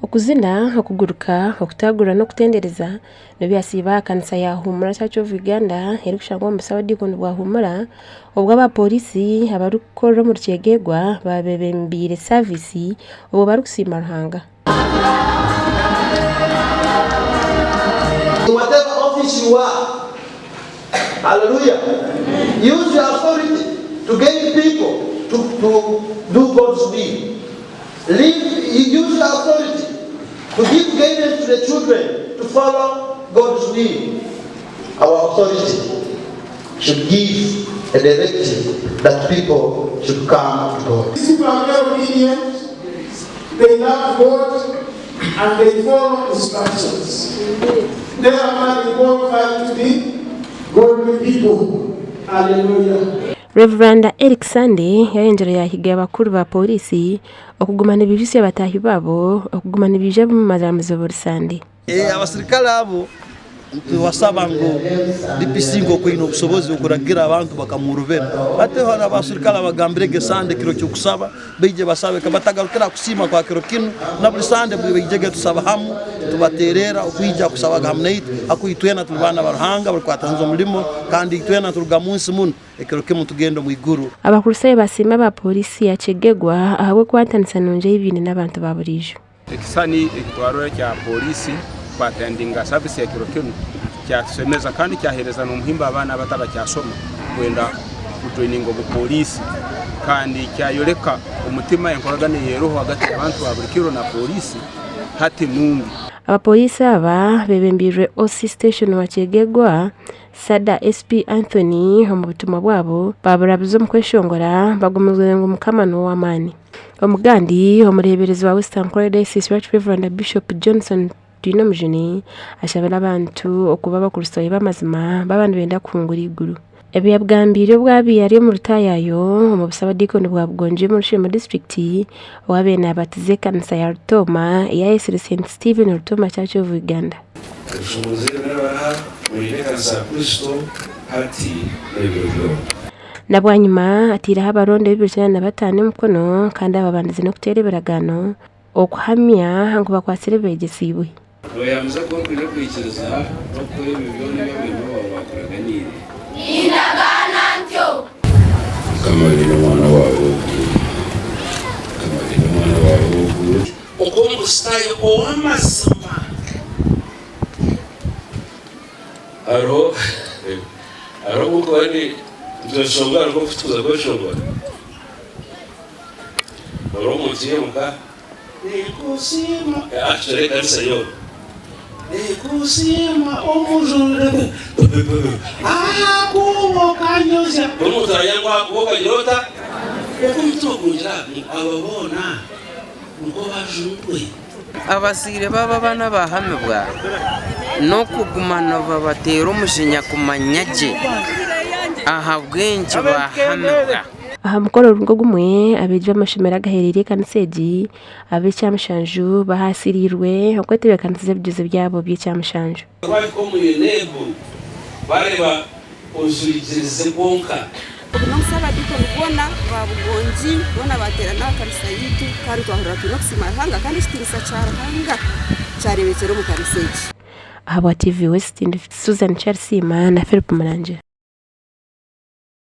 Okuzina, okuguruka, okutaagurira n'okutendereza nibyo byasiiba aha kanisa ya Humura Church of Uganda erikushangwa omu busabadiikoni bwa Humura obwo aba pooriisi abarikukorera omuri Kyegegwa baabebembeire saviisi obwo barikusiima Ruhanga. In whatever office you are, hallelujah, use your authority to gain people to, to do God's will. Leave, use your authority to give guidance to the children to follow God's will. Our authority should give a directive that people should come to God. These people are very obedient, they love God, and they follow instructions. Therefore, they qualify to be godly people. Hallelujah. Rev. Eric Sunday yayongyera yaahiga abakuru ba pooriisi okuguma nibaijutsya bataahi baabo okuguma nibaija omu maramizo buri Sande. Abasirikale abo nitubasaba ngu DPC nk'oku eine obusobozi okuragira abantu bakamworobera hati hariho abasirikale abagambire ge Sande kiro ky'okusaba baije basabe batagarukira aha kusiima kwa kiro kinu na buri Sande baijege tusaba hamu tubatererra okwija kusabaga hamu naitwe ahakuba itwena tuli baana ba Ruhanga abarikukwatanisa omulimo kandi itwena nituruga munsi munu Ekiro kimwe tugenda omu iguru. Abakristaayo basiima aba pooriisi ya Kyegegwa ahabw'ekwatanisa nungi ei baine n'abantu ba buriijo. Ekisani ekitwarora ekya pooriisi kwatendinga savisi ekiro kinu kyatusemeza kandi kyahereza n'omuhimbo abaana abato abakyasoma kwenda kujoininga obupooriisi kandi kyayoleka omutima enkoragana eyeroho hagati y'abantu ba buri kiro na pooriisi hati nungi. Abapooriisi aba bebembeirwe OC Station wa Kyegegwa, Sada SP Anthony omu butumwa bwabo baaburabuza omu kweshongora bagumizire ngu Mukama niwe ow'amaani. Omugandi, omureeberezi wa West Ankole Diocese Right Reverend Bishop Johnson Twinomujuni ashabire abantu okuba abakristaayo b'amazima baaba nibenda kuhungura eiguru. Ebi yabigambiire obu abaire ari omu rutaayaayo omu busabadiikoni bwa Bugongi omuri Rushema disiturikiti obu abaire naabatiza ekanisa ya Rutooma ei ayetsire Saint Stephen Rutooma Church of Uganda. Ebishuubuzi ebi n'abaha mwine ekanisa ya Kristo hati n'ebiro byona. Na bwanyima ataireho abaronda 295 omukono kandi ababandize n'okuteera ebiragaano okuhamya ngu bakwatsire ebi beegyesiibwe. Nooyamiza ku orikwija kwikiriza n'okukora ebyo byona ebi abeebwa baawe baakuraganiire? Nindagaana ntyo. Mukama arinda omwana waawe ogu. Mukama arinda omwana waawe ogu. Okuba Omukristaayo ow'amazima. Hariho hariho obu nkuba ndi nitweshongora nk'oku tukuza kweshongora, hariho omuntu yaimuka ninkusiima actually ekanisa yoona ninkusiima omujuni ahakuba okanyozya buri muntu arayangwa ahakuba okagira ota kwonka omutima gungira ngu aba boona Nikwo bajunirwe. Abazaire baabo abaana baahamibwa n'okuguma nibabateera omujinya kumanya gye ahabw'enki baahamibwa. Aha mukoro nigwo gumwe, abeegi b'amashomero agahereire ekanisa egi ab'ekyamushanju bahaasiriirwe okwetebeekanisiza ebigyezo byabo by'ekyamushanju. Twahika omu UNEB bareeba ojurigirize kwonka. Obu n'omusabadiikoni boona ba Bugongi boona baateerana aha kanisa yaitu kandi twahurira twine okusiima Ruhanga kandi ekitiinisa kya Ruhanga kyareebekyera omu kanisa egi. Ahabwa TV West, ndi Susan Kyarisiima na Philip Murangira.